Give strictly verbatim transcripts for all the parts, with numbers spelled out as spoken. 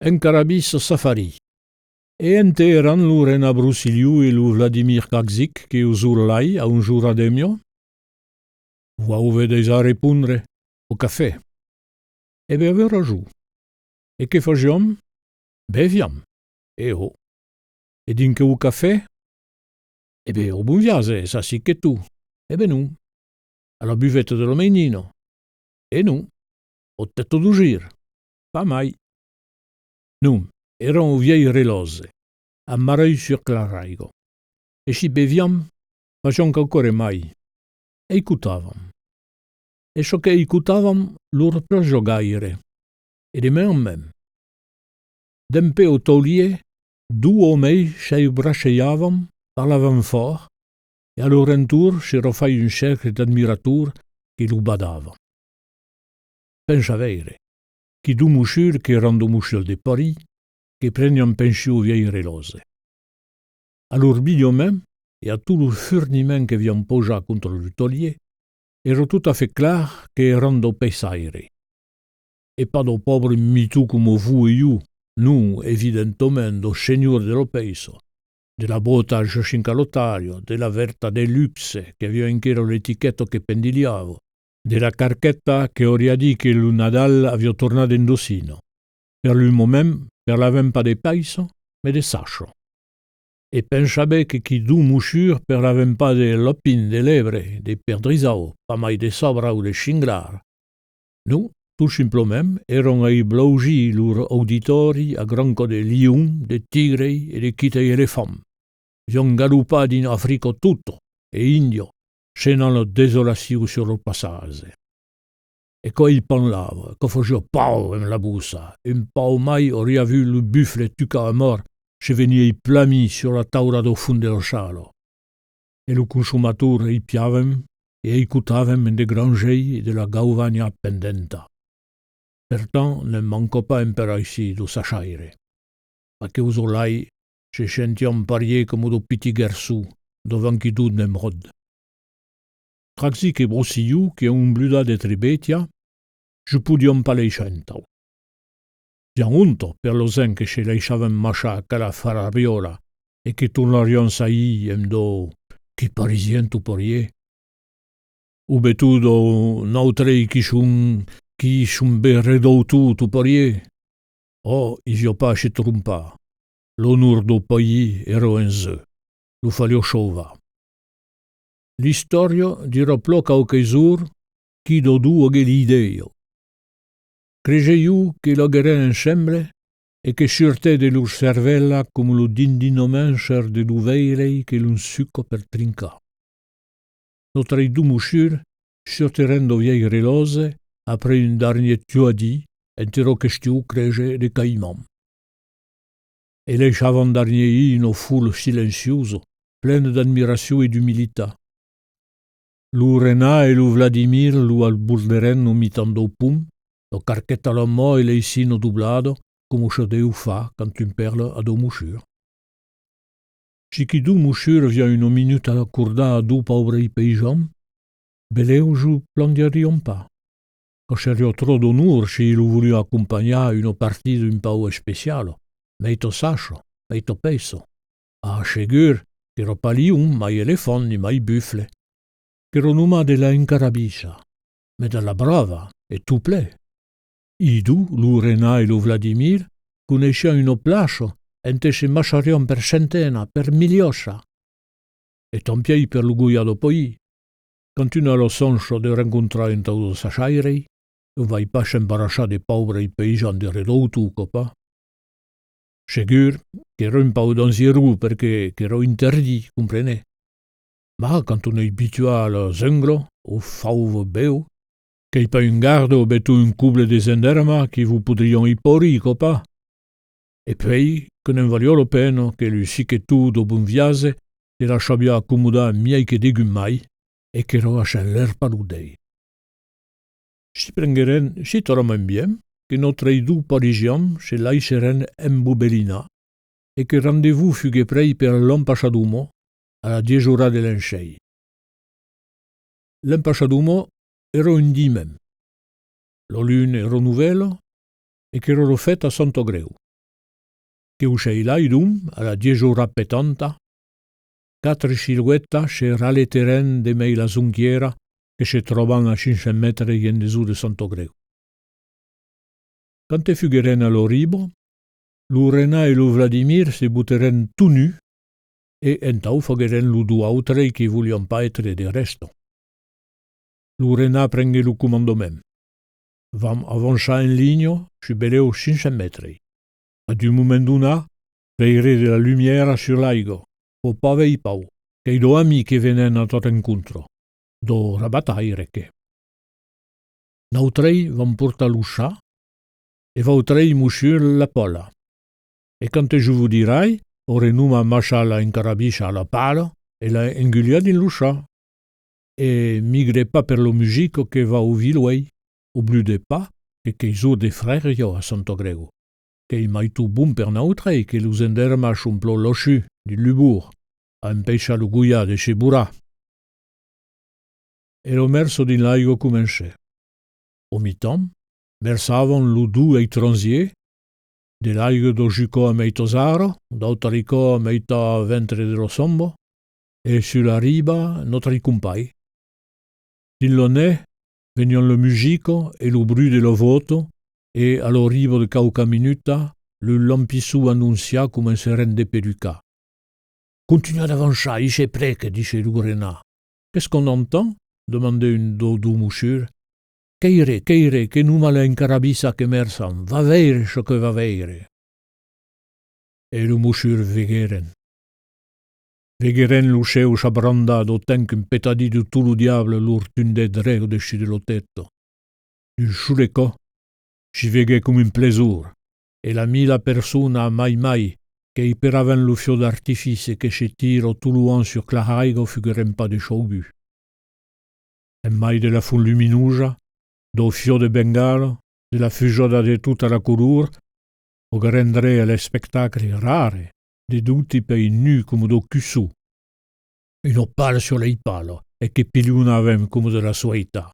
Encarabissa safari. E ente èran lo Renat Brossilhon e lo Vladimir Craxic queu jorn-lai a onze oras e demia? Vos auvetz dejà a respondre: au cafè. E ben, avètz rason. E que fasiam? Beviam. E ò. E dins queu cafè? E ben, au Bon Viatge, saps que tu. E ben non. A la buveta de la Mainina? E non. Au Tèto dau Gir? Pas mai. Non, èran au Vielh Relòtge, a Mareuil-sur-Claraiga. E si beviam, fasiam quauqua ren mai. Escotavam. E çò que escotavam lor plasiá gaire. E de mens en mens. Dempuèi au taulièr, dos òmes s'esbracejavan, parlavan fòrt, e a lor entorn s'èra fait un cercle d'admirators que los badavan. Pensa veire, quilhs dos mossurs qu'èran daus mossurs de París, que prenián pension au Vielh Relòtge. A lor abilhament e a tot lo forniment qu'avián pausat contra lo taulièr, èra tot a fait clar qu'èran daus peissaires. E pas daus paubres mitons coma vos e ieu, non, evidentament, daus senhors de la peissa, de la bòta a Jacint Calotària, de la vèrta de luxe qu'aviá enquera l'etiqueta que pendilhava, de la carqueta qu'auriá dit que lo Nadal aviá tornat d'Indochina. Per lo moment, parlavem pas de peissa, mas de chaça. E pensa ben que quilhs dos mossurs parlavem pas de lapin, de lebre, de perdrichau, pas mai de sabra o de senglar. Non, tot simplament, èran a esblausir lor auditòri a grands còps de lions, de tigres e de quites elefants. Avián galopat dins Africa tota e Índia, semant la desolacion sus lor passatge. E quand eis parlava, quò fasiá paur en la bocha, un pauc mai auriá vut lo bufle tucat a mòrt se venir esplamir sus la taula dau fons de la sala. E los consomators espiavan e escotavan en de grands uelhs de la gauvanha pendenta. Pertant, ne'n manca pas en París daus chaçaires. Aqueu jorn-lai se sentián parier coma daus pitits garçons davant quilhs dos Nemròd. Craxic e Brossilhon, qu'èran un bludat de tres bèstias, se podián pas laissar entau. Avián onta per las gents que se laissavan massar a cada farariòla e que tornarián sair emb daus: quilhs Parisiens tot parier. O ben tot daus: nautres quilhs son, quilhs son ben redautors tot parier. Ò, i aviá pas a se trompar. L'onor dau país èra en jòc. Lo faliá sauvar. L'istòria dirà plan quauques jorns quilhs daus dos aguèt l'idèia. Crese ieu que l'agueren ensemble e que surtèt de lor cervèla coma lo dindinament sort de lo veire que l'òm suca per trincar. Nautres dos mossurs surteren dau Vielh Relòtge après un darnier tuadís entre la question, crese, de Caïman. E laissavan darnier ir una fola silenciosa, plena d'admiracion e d'umilitat. Lo Renat e lo Vladimir los aborderen au mitan dau pont, la carqueta a la man e l'eschina doblada, coma çò deu far quand un parla a daus mossurs. Si quilhs dos mossurs avián una minuta a acordar a dos paubres païsans, benlèu los plangiarián pas. Quò seriá tròp d'onor si los volián acompanhar a una partida un pauc especiala, meitat chaça, meitat peissa. Ah, segur, qu'èra pas lion, mai elefant, ni mai bufle. Qu'èra nonmàs de l'encarabissa, mas de la brava, e tot plen. Ilhs dos, lo Renat e lo Vladimir, coneissián una plaça ente se massarián per centenas, per milhassa. E tant pièi per lo goiat dau país. Quand un a la chança de rencontrar un tau de chaçaires, òm vai pas s'embarrassar de paubres païsans de redautors, quò pas. Segur, qu'èra un pauc dangierós perque qu'èra interdit, comprenetz. Mas quand òm es abituat a la jungla, au fauve bèu, qu'es pas un garda o ben tot un coble de gendarmas qui vos podrián espaurir, quò pas. E puèi, que ne'n valiá la pena que lo chiqueton dau Bon Viatge se la sabiá acomodar miei que degun mai e qu'èra a se lèrpar los dets. Si prengueren si talament bien que nautres dos Parisians se laisseren embobelinar e que rendez-vous fuguet pres per l'an passat dau mos a las dètz oras de l'encei. L'an passat dau mos èra un dimenge. La luna èra novèla e qu'èra la fèsta a Santa Grèu. E au ser-lai, donc, a las dètz oras petanta, quatre siluetas se raletèrèn demei las jonquièras que se tròban a cinc cents mètres en dessús de Santa Creu. Quand fuguèrem a la riba, lo Renat e lo Vladimir se botèrem tot nus e entau faguèrem los dos autres que volián pas èstre de rèsta. Lo Renat prenguèt lo comandament. Vam avançar en linha sus benlèu cinc cents mètres. A d'un moment donat, veirètz de la lumièra sus l'aiga. Fau pas aver paur, qu'es dos amics que venen a nòstra rencontra. Dos rabataires, que. Nautrei vam portar lo sac, e vautrei, mossur, la pala. E quand jo vos dirai, auré nonmàs massat la encarabissa a la pala e la engulhat dins lo sac. E migretz pas per la musica que vau auvir luei, oblidetz pas que qu'es jorn de frariá a Santa Creu, qu'es maitot bon per nautrei que los gendarmas son plan lassús dins lo bòsc, a empechar los goiats de se borar. E la mèrsa dins l'aiga comencèt. Au mitan, mèrsavan los dos estrangièrs, de l'aiga dau juscòp a meitat zara, dau tarica a meitat ventre de la samba, e sus la riba nòstri companhs. Dins la nuech, venián la musica e lo bruch de la vòta, e a la riba de quauquas minutas, los lampissons anonciats comencèrem de perucar. Contunhatz d'avançar, i se presque, dissèt lo Renat. Qu'es qu'òm antan? Demandèt un daus dos mossurs. Queire, queire, qu'es nonmàs las encarabissas que mèrsan, va veire çò que va veire. E los mossurs veguèren. Veguèren lo cèu s'abrandar dau temps qu'un petadís de tot lo diable lor tundèt drech au dessús de la testa. D'un sol còp, s'i veguèt coma un plesor, e las mila personas mai mai qu'esperavan lo fiòc d'artifici que se tira tot l'an sus Claraiga fuguèren pas deçaubuts. En mai de la font luminosa, daus fiòcs de Bengala, de las fusadas de totas las colors, aguèren drech a l'espectacle rare de dos tipes nus coma daus cussons. Una pala sus l'espalas e que pilhonavan coma de la soeita.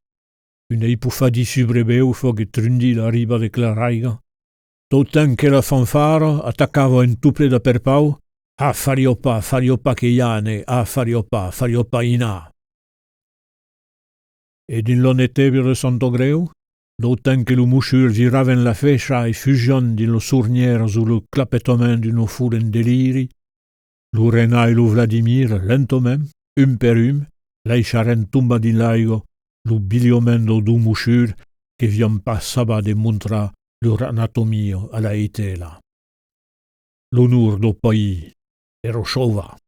Una espofadís subrebèu faguèt trondir la riba de Claraiga, dau temps que la fanfara atacava en tot plen d'aperpaus: Ah, faliá pas, faliá pas que i ane, ah, faliá pas, faliá pas i anar. E dins la netebra de Santa Creu, dau temps que los mossurs viravan la fècha e fugián dins las sornièras o lo clapetament d'una fola en deliri, lo Renat e lo Vladimir, lentament, un per un, laissarem tombar dins l'aiga lo bilhament daus dos mossurs que vián pas sabar de montrar lor anatomia a la Estela. L'onor dau país èra sauvat.